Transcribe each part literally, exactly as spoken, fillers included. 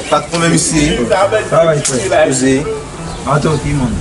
Patwon, men misye. Travay, frè. Poze. Atò, ki moun?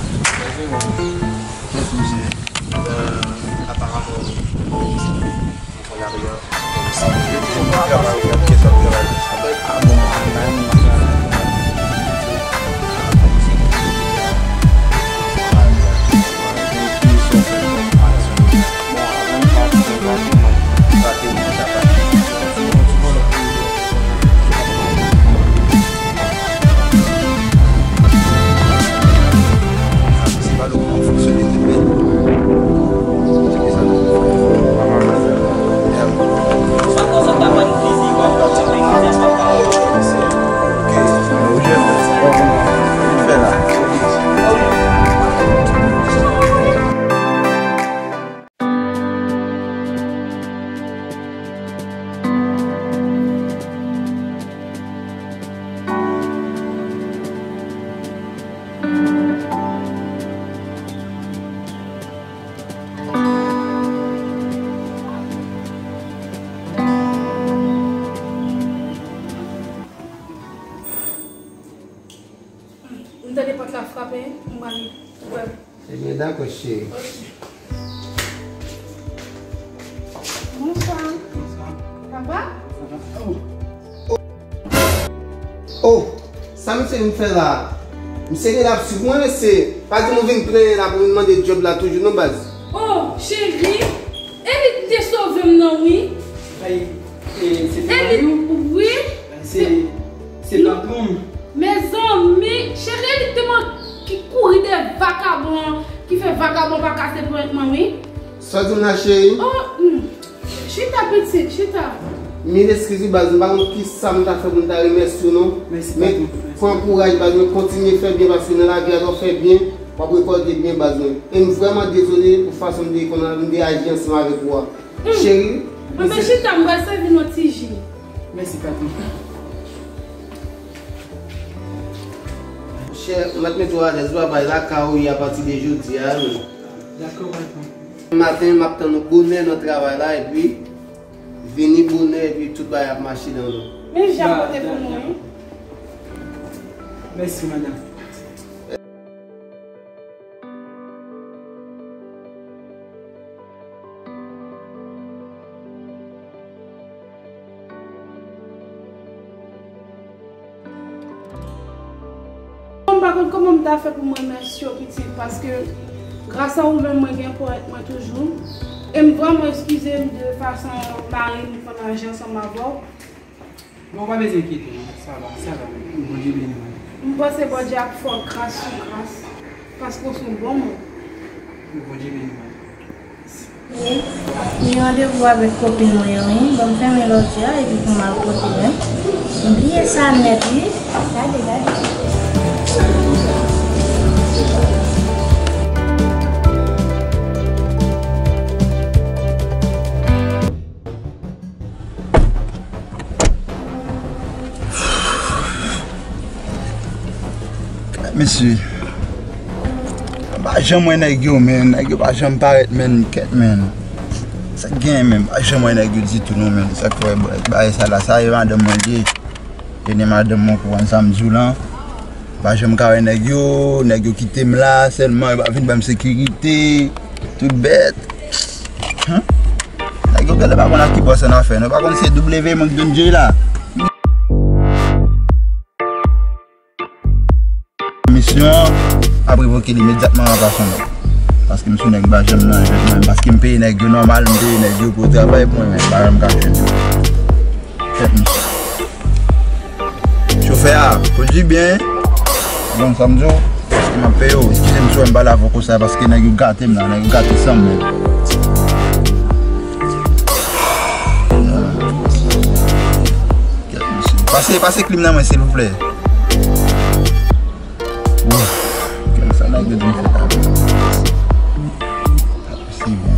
M tande pòt la frape, m pral ouvè. Ebyen, dakò, cheri. Bonswa. Bonswa. Sa va? Sa va. Oh, sa misye vin fè la? Misye gen l ap swiv mwen, mesye. Pa di m ou vin plenyen la pou vin mande djòb la toujou, non, baz. Oh, cheri, Eli te sove m nan, wi. Ay, e, se te Eli, wi. Se, se patwon m. Mezanmi, cheri, Eli te man ki kouri dèyè vakabon an, ki fè vakabon pa kase ponyèt mwen, wi. Sa w di m la, cheri? Oh, hmm. Chita, pitit, chita. Mil eskiz wi, baz, m pa konn kisa m ta fè pou m ta remèsye w, non. Mèsi, patwon. Men pran kouraj, baz, men kontinye fè byen, paske nan lavi a, lè w fè byen, w ap rekòlte byen, baz, men. E m vrèman dezole pou fason m te konn, m te aji ansanm avèk ou a. Hmm. Cheri. Mwen, men chita, m pral sèvi nou ti ji. Mèsi, patwon. Chè, m ap mete w alèz, w ap bay lakay ou ye apati de jodi a, men. Dakò, patwon. Maten, m ap tann ou bonè nan travay la, epi vini bonè, epi tout bagay ap mache nan lòd. Men jan pote pou nou, wi. Mèsi, madanm. Bon, m pa konn kòman m ta fè pou m remèsye w, pitit, paske gras a ou menm, mwen gen ponyèt mwen toujou. E m vrèman eskize m de fason mari m konn aji ansanm avè w. Bon, ou pa bezwen enkyete, non. Sa va, sa va. Bondye beni w. M panse Bondye ap fè w gras sou gras, paske w se yon bon moun. Bondye beni w. Wi, m gen randevou avèk kopin mwen an, wi. Bon, m fèmen lòdjè a epi pou m al kote mwen. M bliye sa nèt, wi. Gade, gade. Mesye, m pa janm wè nèg yo, men. Nèg yo pa janm parèt, men. Kèt, men. Sa k genyen, men? M pa janm wè nèg yo ditou, non, men. Sa k fè bagay sa la, sa e madanm mwen li ye. Vini madanm mwen, konprann sa m di w lan. M pa janm ka wè nèg yo, nèg yo kite m la sèlman, yo pa vin ban m sekirite, tout bèt. Huh? Nèg yo genlè pa konn ak ki bòs annafè, nou pa konn se W mwen k vin J la. Misyon an ap revoke l imedyatman an pasan. Paske m se nèg m pa janm nan jwèt mwen, paske m peye nèg yo nòmal, m peye nèg yo pou yo travay pou mwen, men m pa janm ka jwèt yo. Kèt misye. Chofè a, pwodui byen. Bon, sa m di w, paske m ap peye w. Eskize m si w wè m pale avè w konsa, paske nèg yo gate m la, nèg yo gate san m menm. Kèt misye. Pase, pase klim nan mwen, silvouplè. Wouf, kèt sa nèg yo di m fè la. Posib.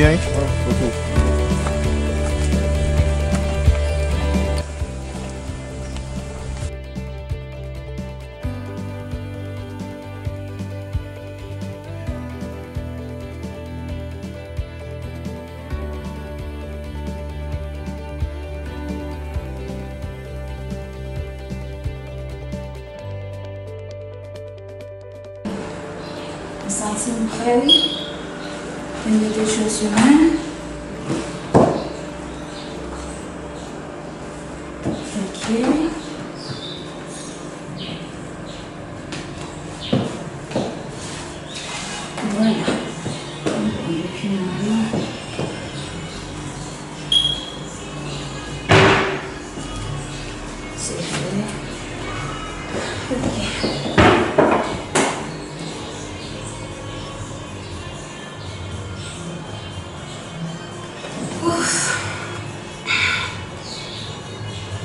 byen, wi. Ok. M santi m prè, wi. Mwen mete chaussure mwen. Ok. Vwala. Mwen pran dokiman yo. Se vre. Ok. Ouf.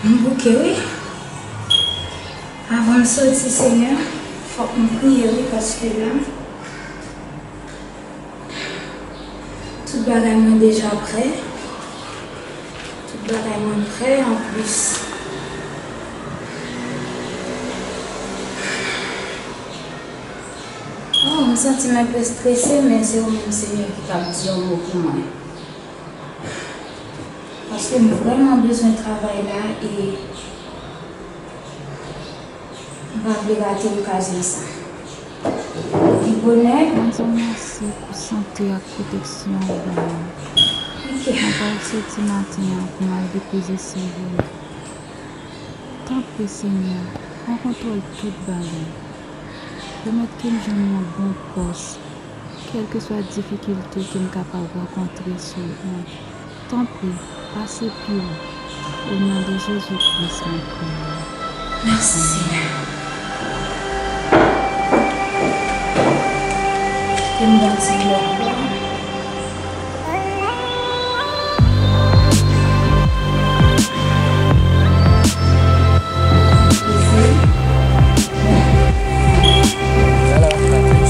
M bouke, wi. Avan m soti, Senyè, fòk m priye, wi, paske la, tout bagay mwen deja prè. Tout bagay mwen prè anplis. Oh, m santi m enpe strese, men se ou menm, Senyè, ki kab di yon mo pou mwen. Paske m vrèman bezwen travay la e m pa vle rate okazyon sa. Li bonè. Bondye, mèsi pou sante ak pwoteksyon ou ban mwen. Ok. Mwen pral soti maten an pou m al depoze sèvo m. Tanpri, Senyè, pran kontwòl tout bagay. Pèmèt ke m jwenn yon bon pòs, kèlkeswa difikilte ke m kapab rankontre sou wout mwen. Tanpri, pase pi wo. O non de Jezi Kris, mwen priye. Mèsi, Senyè. Kite m ba w ti glwa.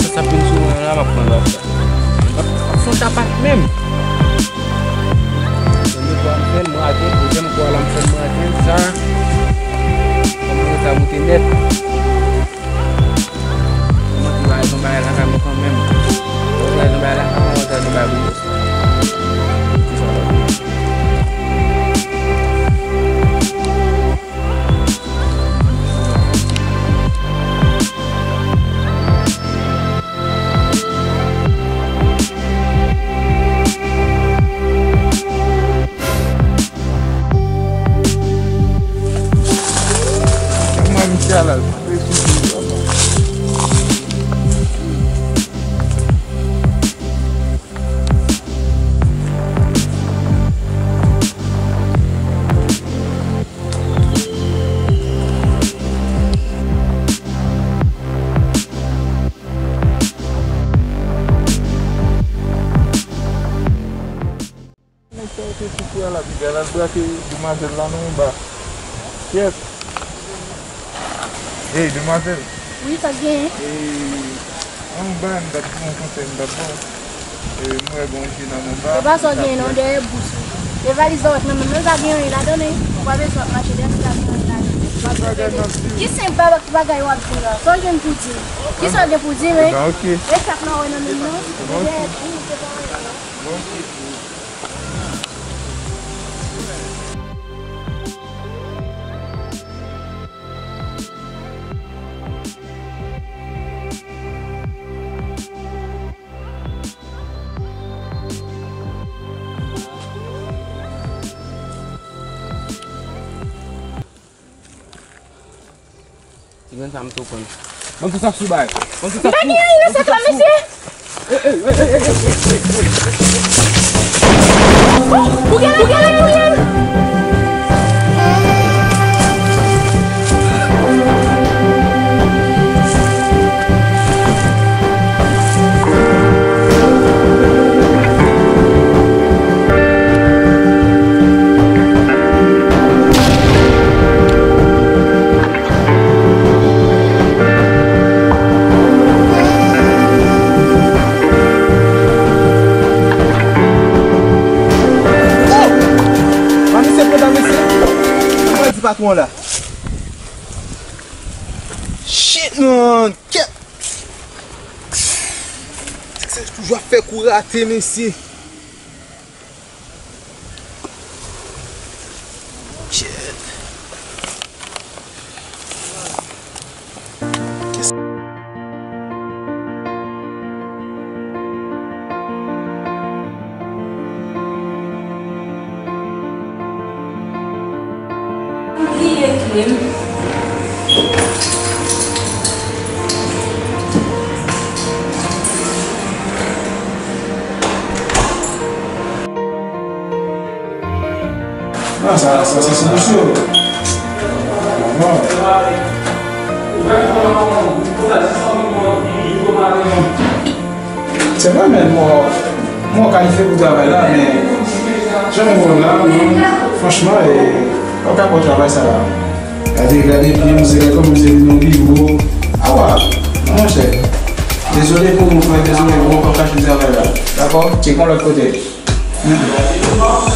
Sa, sa vin sou mwen la, m ap pran lòt. M ap fè yon tapat menm. Premye fwa m fè l, m rate l. Dezyèm fwa la, m fè l, m rate l. Sa, kòm mwen sa moute nèt. Mwen te bay yon bagay lakay mwen kanmenm. Mwen te bay yon bagay lakay mwen, mwen te bay yon bagay. Mwen misye a la, l pa reyisi sou li, papa. Piga l al brake demwazèl la non anba. Kyèt. Ey, demwazèl. Wi, sa k genyen? Ey, anba m t ap di w yon konsèy m t ap ba w. E, m wè gen yon jenòm anba. E pa sa w genyen non, dèyè bous ou. E valiz la w wè nan men m nan, li pa gen anyen ladan l, ou pa bezwen ap mache dèyè m, li pa gen anyen ladan l. W ap repete. Ki senp bagay w ap di la? Sa w jwenn pou di m? Kisa w gen pou di m, hein? Ebyen, ok. E chak la w wè nan men m nan, li dèyè bous, se pa anyen. Bon, ok. Ti grenn sa m tou konn. Ban m fè sa sou bay. Ban m fè sa sou. M pa gen anyen nan sèk la, mesye. Ou gen, ou gen anyen nan men w? Mami, se pran mesye. Mwen di patwon la. Shit, man. Kèt. Sa toujou ap fè kou rate, mesye. Shit. Bliye kle m. Ah, sa, sa, sa, se sou misye. Bon. Se vre, men mwen, mwen kalifye pou travay la, men jan mwen wè w la, mwen, franchman, e, w ap ka pran travay sa la. Gade, gade pye m, se kòm se yon biwo. Awa, monchè. Dezole pou mwen, frè, dezole pou mwen, w ap ka chache travay la. Dakò? Tcheke yon lòt kote.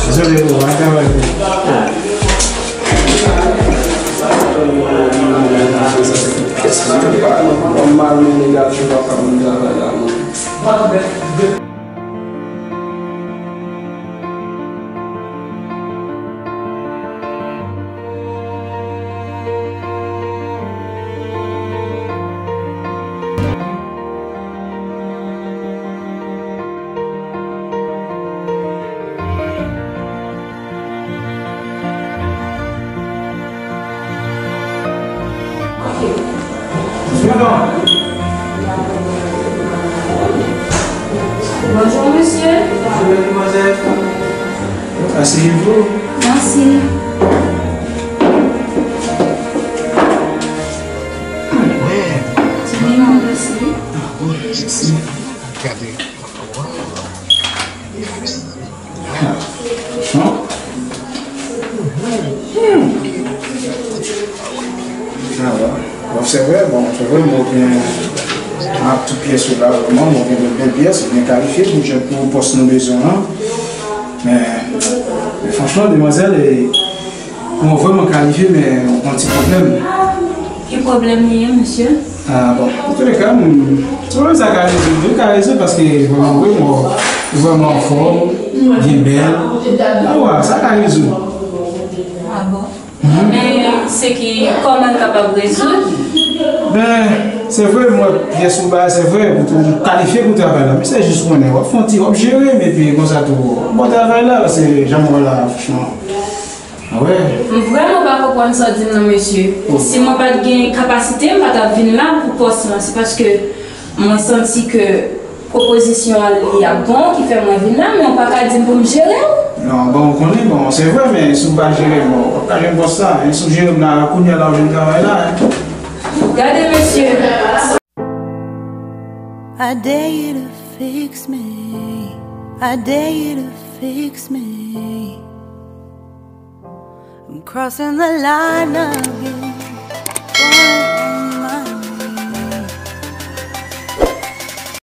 Dezole pou mwen, travay pou mwen. Pyès ki te pa nòmal, men nèg la toujou pa ka ban m travay la, non. Bonjour, monsieur. Bonjour, mademoiselle. Asseyez-vous. Merci. Bien, merci. Ah, bon, merci. Regardez. Bon. Sa va. Bon, se vre, bon, se vre, mwen gen ak tout pyès ou la, vrèman, mwen gen de bèl pyès, ou byen kalifye pou jèn, pou pòs nou bezwen an. Men, men franchman, demwazèl, e, mwen vrèman kalifye, men mwen gen yon ti pwoblèm. Ki pwoblèm li ye, mesye? Ah, bon, antouleka, m, se pwoblèm sa ka rezoud, wi, ka rezoud, paske vrèman, wi, mwen vrèman anfòm, byen bèl. Ah, wa, sa ka rezoud. Ah, bon? Mhm. Men se ki, kòman l kapab rezoud? Ben, se vre, mwen, pyès ou ba, se vre, ou, ou kalifye pou travay la, men se jis konnen, w ap fè yon ti, w ap jere m, epi konsa tou, bon travay la, se jan mwen wè la, franchman. Ah, wè. M vrèman pa konprann sa w di m nan, mesye. Oh. Si mwen pa t gen kapasite, m pa t ap vin la pou pòs lan. Se paske mwen santi ke pwopozisyon an li ap bon, ki fè mwen vin la, men w pa ka di m pou m jere w. Non, bon, ou konnen, bon, se vre, men si w pa jere m, bon, w ap ka jwenn pòs la, men si w jere m la, kounye a la, w jwenn travay la, hein. Gade, mesye. I dare you to fix me. I dare you to fix me. I'm crossing the line again.